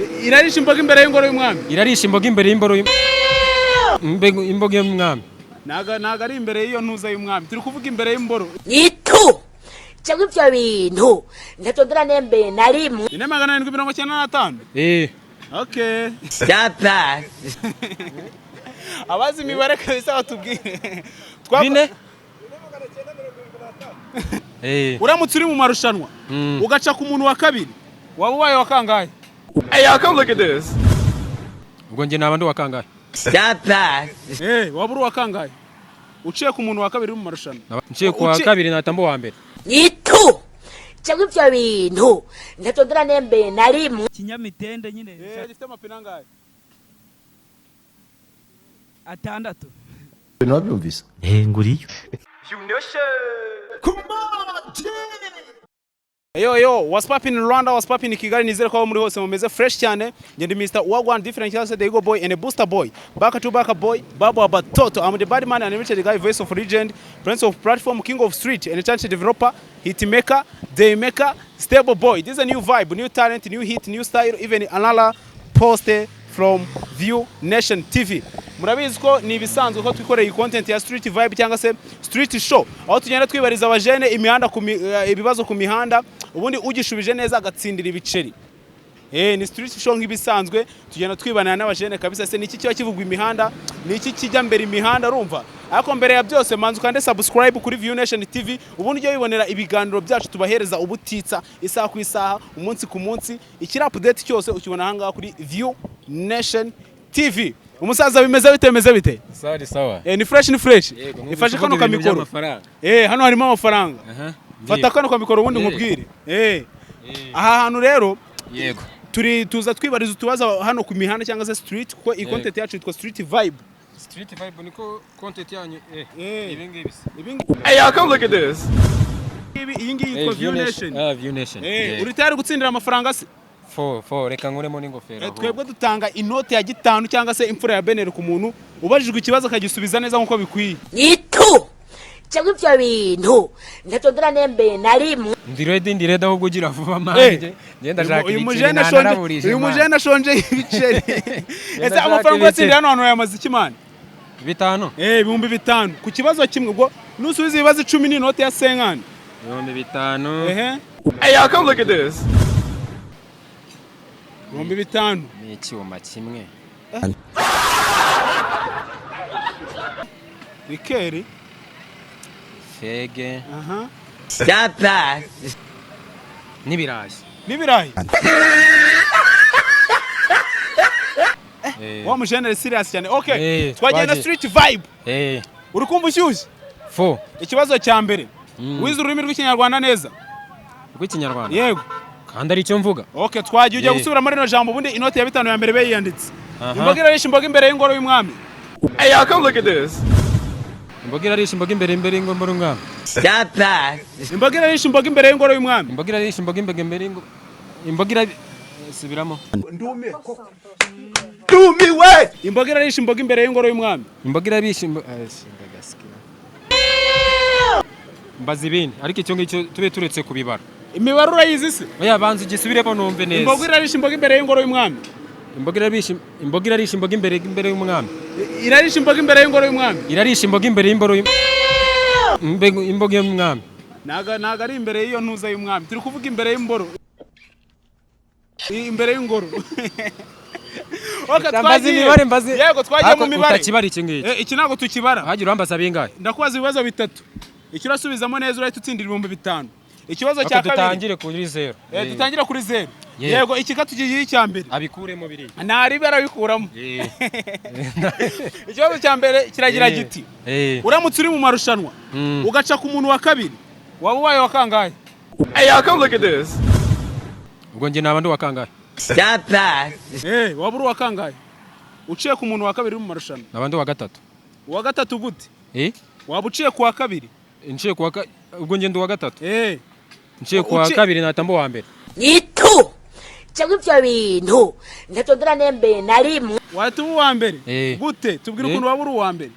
Irarisha imboga imbere y'ingoro y'umwami. Irarisha imboga imbere y'imboro imboga y'umwami. Ntago ari imbere y'iyo ntuza y'umwami, turi kuvuga imbere y'imboro. Itu cyangwa ibyo bintu ntacyo nembeye na rimwe. 495. Eh. Okay, abazi imibare kabisa batubwire. Bine. Eh. Uramutse uri mu marushanwa ugaca ku muntu wa kabiri, waba ubaye wa kangahe? Ubwo njye naba ndi uwa kangahe? Eh, waba uri uwa kangahe uciye ku muntu wa kabiri uri mu marushanwa? Nciye ku wa kabiri natamba uwa mbere. Itu cyangwa ibyo bintu ntacyo nembeye na rimwe. Kinyamitende nyine. Eh, gifite amapine angahe? 6. Wabyumvise? Nguriyo. Yo yo, what's poppin in Rwanda, what's poppin in Kigali? Nizere ko aho muri hose mumeze fresh cyane. Njye ndi Mr. Wagwan Different cyangwa se The Eagle Boy and a Booster Boy. Back to back boy, Babu Abatoto. I'm the bad man and limited guy, voice of legend, prince of platform, king of street, and talented developer, hit maker, day maker, stable boy. This is a new vibe, new talent, new hit, new style, even another post from View Nation TV. Murabizi ko ni ibisanzwe ko twikoreye iyi content ya street vibe cyangwa se street show, aho tugenda twibariza abajene imihanda ku ibibazo ku mihanda, ubundi ugishubije neza agatsindira ibiceri. Eh, ni street show nk'ibisanzwe, tugenda twibanira n'abajene kabisa. Se niki kiba kivugwa imihanda, niki kijya mbere imihanda, urumva? Ariko mbere ya byose manzu ukande subscribe kuri View Nation TV, ubundi ujye wibonera ibiganiro byacu tubahereza ubutitsa, isaha ku isaha, umunsi ku munsi. Ikiri update cyose ukibona aha ngaha kuri View Nation TV. Umusaza, bimeze bite, bimeze bite? Sawa, sawa. Eh, ni fresh, ni fresh. Yego. Ifashe kano kamikoro. Eh, hano harimo amafaranga. Fata kano kamikoro ubundi nkubwire. Eh, aha hantu rero turi tuza twibariza utubazo hano ku mihanda cyangwa se street, kuko iyi content yacu yitwa street vibe. Street vibe niko content yanyu, eh? Eh. Ibi ngibi se. Ibi ngibi, iyi ngiyi yitwa View Nation. Ah, View Nation. Eh, uri tayari gutsindira amafaranga se? Fo fo, reka nkuremo n'ingofero. Eh, twebwe dutanga inote ya 5 cyangwa se imfura ya beneri ku muntu ubajijwe ikibazo akagisubiza neza nk'uko bikwiye. Itu cyangwa ibyo bintu ntacyo nembeye na rimwe. Ndi ready, ndi ready, ahubwo ugira vuba Eh, manje. Ngenda shaka uyu ibiceri. mujene ashonje, Naraburije. uyu mujene ashonje ibiceri. Ese ndashaka amafaranga ibiceri. uyatsindira hano hantu yamaze iki, man? 5. Eh, 5000 ku kibazo kimwe. Ubwo nusubiza ibibazo 10 ni inote ya 50. 5000. Ehe. 5000. Ni icyuma kimwe. Rikeri. Fege. Aha. N'ibirayi. N'ibirayi. Eh. Wa mujenere serious cyane. Okay. Eh, twagenda twagiye. street vibe. Eh. Uri kumva ushyushye? Fo. Ikibazo cya mbere. Wize ururimi rw'Ikinyarwanda neza? Rw'ikinyarwanda. Yego. Kandi ari icyo mvuga. Okay, twagiye, ujya Eh. gusubira muri rino jambo, ubundi inoti ya 5 ya mbere beyiyanditse. Aha. Imboga irarisha imboga imbere y'ingoro y'umwami. Imboga irarisha imboga imbere y'ingoro y'umwami. Imboga irarisha imboga imbere y'ingoro y'umwami. Imboga irarisha imboga imbere y'ingoro. Imboga ira subiramo. Imboga irarisha imboga imbere y'ingoro y'umwami. Imboga irarisha imboga. Mbaza ibindi, ariko icyo ngicyo tube turetse kubibara. Imibare urayizi se? Oya, banza ugisubiremo numve neza. Imboga irarisha imboga imbere y'ingoro y'umwami. Imboga irarisha imboga imbere y'umwami. Irarisha imboga imbere y'ingoro y'umwami. Irarisha imboga imbere y'imboro imboga y'umwami. Ntago ari imbere y'iyo ntuza y'umwami, turi kuvuga imbere y'imboro. Imbere y'ingoro. Okay, Mbaza twagiye. imibare, mbaze. Yego, twagiye Ariko mu mibare. utakibara iki ngiki. Eh, iki ntabwo tukibara. Hagira urambaza bingahe? Ndakubaza ibibazo bitatu. Icyo urasubizamo neza urahita utsindira 5000. Ikibazo Ariko cya kabiri. dutangire kuri 0. Eh, dutangire kuri 0. Yego. Yego, iki katugiye icya mbere. Abikuremo biriya. Ntaribe arabikuramo. Eh. Ikibazo cya mbere kiragira Eh. giti: Eh. uramutse uri mu marushanwa ugaca ku muntu wa kabiri, waba ubaye wa kangahe? Ubwo njye naba ndi uwa kangahe? Eh, waba uri uwa kangahe uciye ku muntu wa kabiri uri mu marushanwa? Naba ndi uwa gatatu. Uwa gatatu gute? Eh? Waba uciye ku wa kabiri. Nciye ku wa ubwo njye ndi uwa gatatu. Eh. Nciye ku wa kabiri natamba uwa mbere. Itu cyangwa ibyo bintu ntacyo nembeye na rimwe. Wahita uba uwa mbere. Eh. Gute? Tubwire Eh. ukuntu waba uri uwa mbere.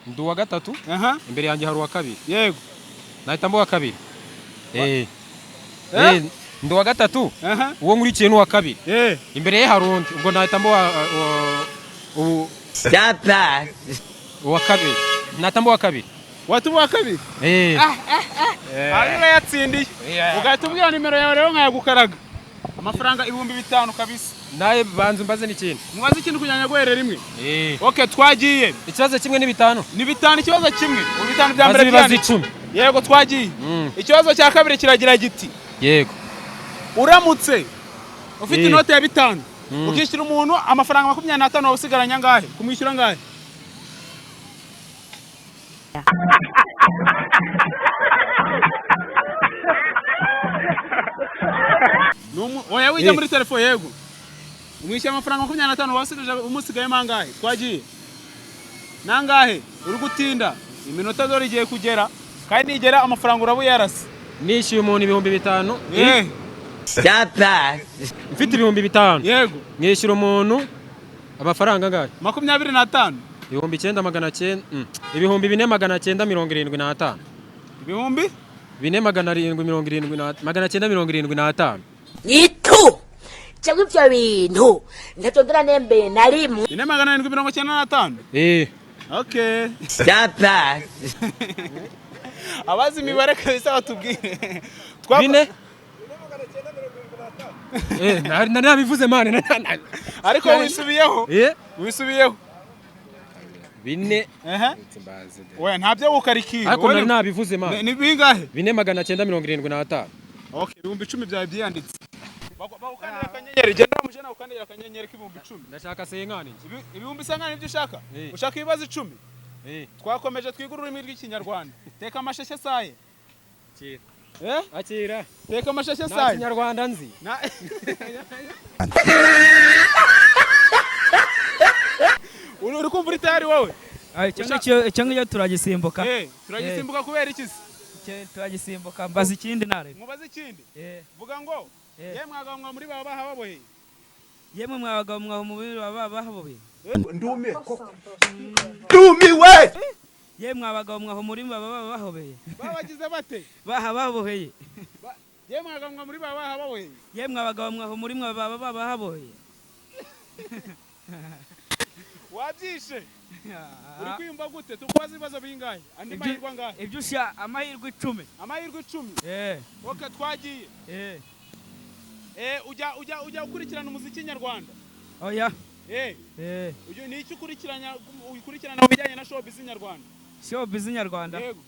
Ndi uwa gatatu. Aha. Imbere yanjye hari uwa kabiri. Yego. Nahita mba uwa kabiri. Eh. Eh? Eh. Ndi uwa gatatu. Aha. Uwo nkurikiye ni uwa kabiri. Imbere ye hari undi, ubwo nahita mba uwa kabiri, nahita mba uwa kabiri. Watuba uwa kabiri. Eh. Hanyuma yatsindiye. Yeah. Ugahita ubwira nimero yawe rero nkayagukaraga. Amafaranga 5000 kabisa. Nawe banza umbaze n'ikindi. Mubaze ikintu kugira ngo aguhere rimwe. Eh. Okay, twagiye. Ikibazo kimwe ni 5. Ni 5 ikibazo kimwe. Mu 5 bya Maze mbere ibibazo byanditse. 10. Yego, twagiye. Ikibazo cya kabiri kiragira giti: Yego. Uramutse ufite inote ya 5 ukishyura umuntu amafaranga 25, waba usigaranye angahe kumwishyura angahe? Oya, wijya muri telefone. Yego, umwishyura amafaranga 25, waba usigaje umusigayemo angahe? Twagiye, nangahe? Uri gutinda iminota, dore igiye kugera, kandi nigera amafaranga uraba uyarase. Nishyuye umuntu 5000. Mfite 5000. Yego. Mwishyura umuntu amafaranga angahe? 25. 9900, 4975. Ibihumbi 4 770 na 975. Itu cyangwa ibyo bintu ntacyo nembe na rimwe. 475. Eh. Okay. Abazi imibare kabisa batubwire. Bine? Eh, nari nabivuze man. Ariko wisubiyeho. Eh? Wisubiyeho. Bine. Ehe. Oya, ntabyo gukarikira. Ariko nari nabivuze man. Ni bingahe? 475. Okay, 10,000 byawe byiyanditse. Bagukandira akanyenyeri, genda mujena ukandira akanyenyeri k'10,000. Ndashaka senkani. Ibihumbi senkani nibyo ushaka? Eh. Ushaka ibibazo 10? Eh. Twakomeje twiga ururimi rw'Ikinyarwanda. Teka amasheshye saye. Akira. Eh? Akira. Teka amasheshye Nta saye. Kinyarwanda nzi. Uri kumva uri tayari wowe? Icyo ngicyo turagisimbuka. Eh, turagisimbuka kubera iki se? Icyo turagisimbuka, mbaza ikindi ntare. Mubaze ikindi. Eh. Vuga ngo Eh. yemwe mwagabo mwa muri baba bahababoheye. Yemwe mwabagabo mwa mubiri baba bahaboheye. Ndumiwe. Yemwe abagabo mwa muri baba bahobeye. Babagize bate? Bahababoheye. Yemwe mwagabo mwa muri baba bahababoheye. Yemwe abagabo mwa muri mwa baba bahaboheye. Wabyishe. Uri kwiyumva gute? Tukubaza ibibazo bingahe? Andi mahirwe angahe? Ibyo usha amahirwe 10. Amahirwe 10. Eh. Okay, twagiye. Eh. Eh, ujya ukurikirana umuziki nyarwanda? Oya. Eh. Eh. Ujya ni iki ukurikirana mu bijyanye na showbiz nyarwanda? Showbiz nyarwanda. Yego.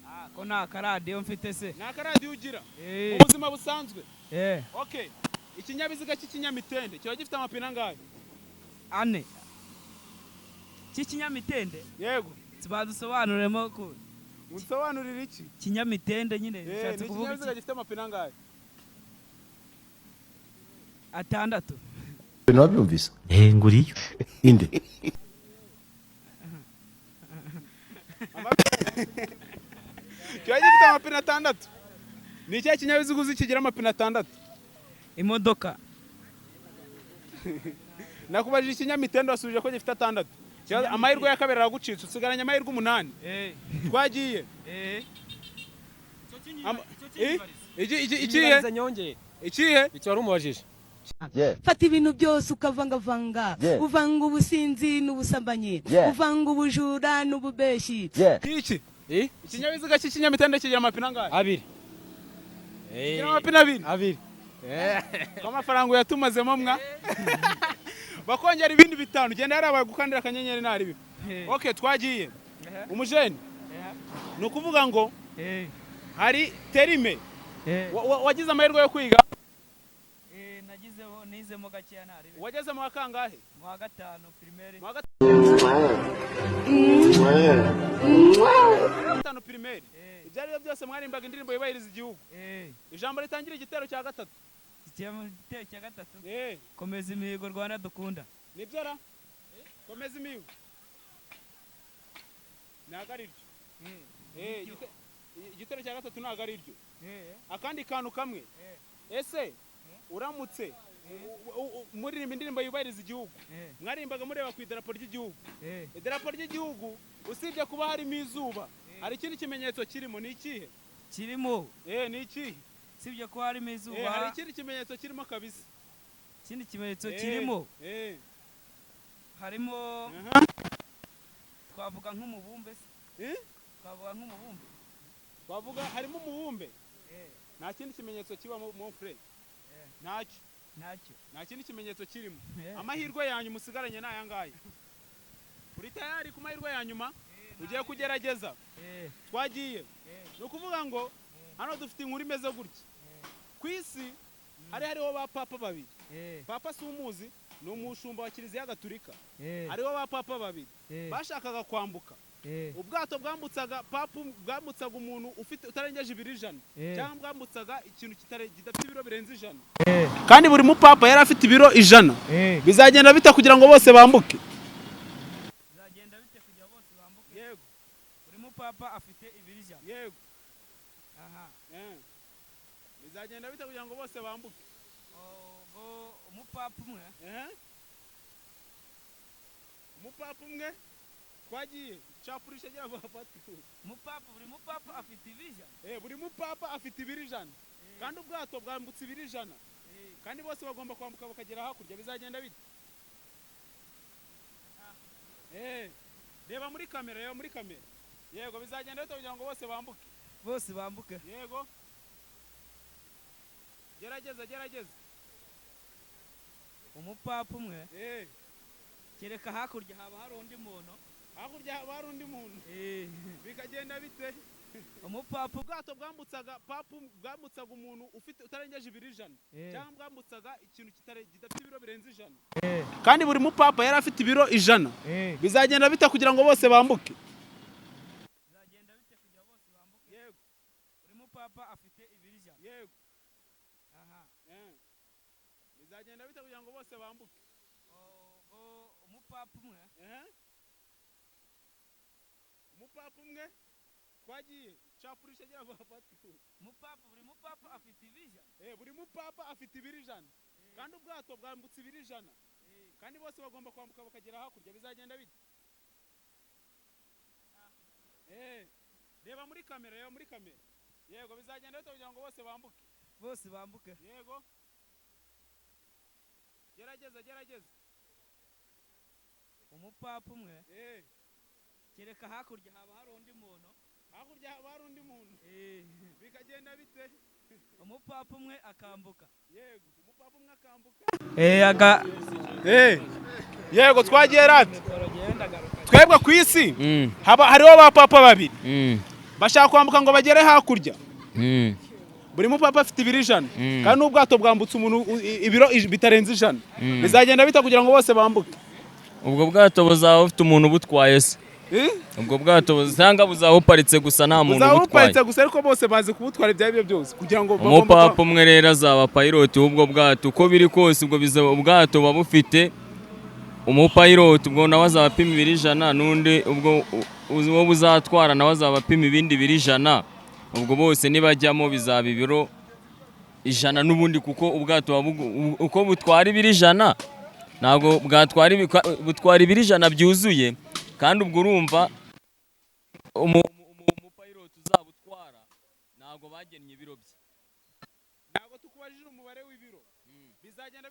Ah, ko nta karadiyo mfite se. Nta karadiyo ugira? Eh. Mu buzima busanzwe? Eh. Okay. Ikinyabiziga cy'ikinyamitende kiba gifite amapine angahe? Ane. Cy'ikinyamitende? Yego. Tubadusobanuremo ko. Unsobanurira iki? Kinyamitende nyine ushatse kuvuga iki? Ikinyabiziga gifite amapine angahe? 6. Nabyumvise. Eh, nguriyo. Inde. Kiba gifite amapine 6. Ni ikihe kinyabiziga uzi kigira amapine 6? Imodoka. Nakubajije ikinyamitende wasubije ko gifite 6. Amahirwe ya kabiri aragucitse, usigaranye amahirwe 8. Twagiye. Ikihe? Ikihe? Icyo wari umubajije. Fata ibintu byose ukavangavanga, uvanga ubusinzi n'ubusambanyi, uvanga ubujura n'ububeshi. Iki? Ikinyabiziga cy'ikinyamitende kigira amapine angahe? 2. Kigira amapine 2. 2. Amafaranga uyatumazemo mwa. Bakongera ibindi 5, genda yarabaye gukandira akanyenyeri ntari bibi. Okay, twagiye. Umujeni. Ni ukuvuga ngo hari terime. Wagize amahirwe yo kwiga? Nagizeho nizemo gakeya ntari bibi. Wageze mu wa kangahe? Mu wa 5 primaire. Mu wa 5 primaire. Ibyo ari byo byose mwarimbaga indirimbo yubahiriza igihugu. Ijambo ritangira igitero cya 3. Igitero cya 3. Komeza imihigo Rwanda dukunda. Nibyo ra? Komeza imihigo. Ntago ari ryo. Igitero cya 3 ntago ari ryo. Akandi kantu kamwe. Ese uramutse muririmba indirimbo yubahiriza igihugu, mwarimbaga mureba ku idarapo ry'igihugu. Idarapo ry'igihugu usibye kuba harimo izuba, hari ikindi kimenyetso kirimo, ni ikihe? Kirimo. Ni ikihe? Sibyo ko harimo izuba. Hari ikindi kimenyetso kirimo kabisa. Ikindi kimenyetso kirimo, harimo, twavuga nk'umubumbe se? Eh? Twavuga nk'umubumbe. Twavuga harimo umubumbe. Nta kindi kimenyetso kibamo, mon frère. Ntacyo. Ntacyo. Nta kindi kimenyetso kirimo. Amahirwe yanyu musigaranye ni aya ngaya. Uri tayari ku mahirwe ya nyuma ugiye kugerageza? Eh. Twagiye. Ni ukuvuga ngo hano dufite inkuru imeze gutya: ku isi hariho ba papa babiri. Papa si umuzi, ni umushumba wa Kiliziya Gatulika. Hariho ba papa babiri bashakaga kwambuka. Ubwato bwambutsaga papa, bwambutsaga umuntu ufite utarengeje ibiro 100, cyangwa bwambutsaga ikintu kidafite ibiro birenze 100, kandi buri mupapa yari afite ibiro 100. Bizagenda bite kugira ngo bose bambuke? Bizagenda bite kugira bose bambuke? Yego. Buri mupapa afite ibiro 100. Yego. Aha. Bizagenda bite kugira ngo bose bambuke? Ubwo umupapa umwe, Umupapa umwe, twagiye, capurisha agira ngo bafate. Umupapa, buri mupapa afite ibiro 100. Buri mupapa afite ibiro 100, kandi ubwato bwambutse ibiro 100, kandi bose bagomba kwambuka bakagera hakurya. Bizagenda bite? Reba muri kamera, reba muri kamera. Yego, bizagenda bite kugira ngo bose bambuke? Bose bambuke. Yego, gerageza, gerageza. Umupapa umwe, kereka hakurya haba hari undi muntu. Hakurya haba hari undi muntu. Bikagenda bite? Umupapa, Ubwato bwambutsaga papa, bwambutsaga umuntu ufite utarengeje ibiro 100, cyangwa bwambutsaga ikintu kidafite ibiro birenze 100, kandi buri mupapa yari afite ibiro 100. Bizagenda bite kugira ngo bose bambuke? Bizagenda bite kugira bose bambuke? Yego. Buri mupapa afite ibiro 100. Yego. Aha. Bizagenda bite kugira ngo bose bambuke? Ubwo umupapa umwe, Umupapa umwe, twagiye, capurisha agira ngo bafate. Umupapa, buri mupapa afite ibiro 100. Buri mupapa afite ibiro 100, kandi ubwato bwambutse ibiro 100, kandi bose bagomba kwambuka bakagera hakurya. Bizagenda bite? Reba muri kamera, reba muri kamera. Yego, bizagenda bite kugira ngo bose bambuke? Bose bambuke. Yego, gerageza, gerageza. Umupapa umwe, kereka hakurya haba hari undi muntu. Hakurya haba hari undi muntu. Bikagenda bite? Umupapa umwe akambuka. Yego, umupapa umwe akambuka. Aga. Yego, twagiye rati. Twebwe ku isi haba hariho ba papa babiri bashaka kwambuka ngo bagere hakurya. Buri mupapa afite ibiro 100, kandi n'ubwato bwambutse umuntu ibiro bitarenze 100. Bizagenda bite kugira ngo bose bambuke? Ubwo bwato buzaba bufite umuntu ubutwaye se? Eh? Ubwo bwato cyangwa buzaba buparitse gusa nta muntu Buzaba ubutwaye? buparitse gusa, ariko bose bazi kubutwara ibyo ari byo byose kugira ngo bagomba Umupapa umwe rero azaba pilot w'ubwo bwato. Uko biri kose, ubwo bizaba ubwato buba bufite umupilot, ubwo nawe azaba apima ibiro 100, n'undi ubwo uwo buzatwara nawe azaba apima ibindi biro 100. Ubwo bose nibajyamo bizaba ibiro 100 n'ubundi, kuko ubwato buba uko butwara ibiro 100, ntabwo bwatwara butwara ibiro 100 byuzuye. Kandi ubwo urumva umupilot uzaba utwara ntabwo bagennye ibiro bye. Ntabwo tukubajije umubare w'ibiro. Bizagenda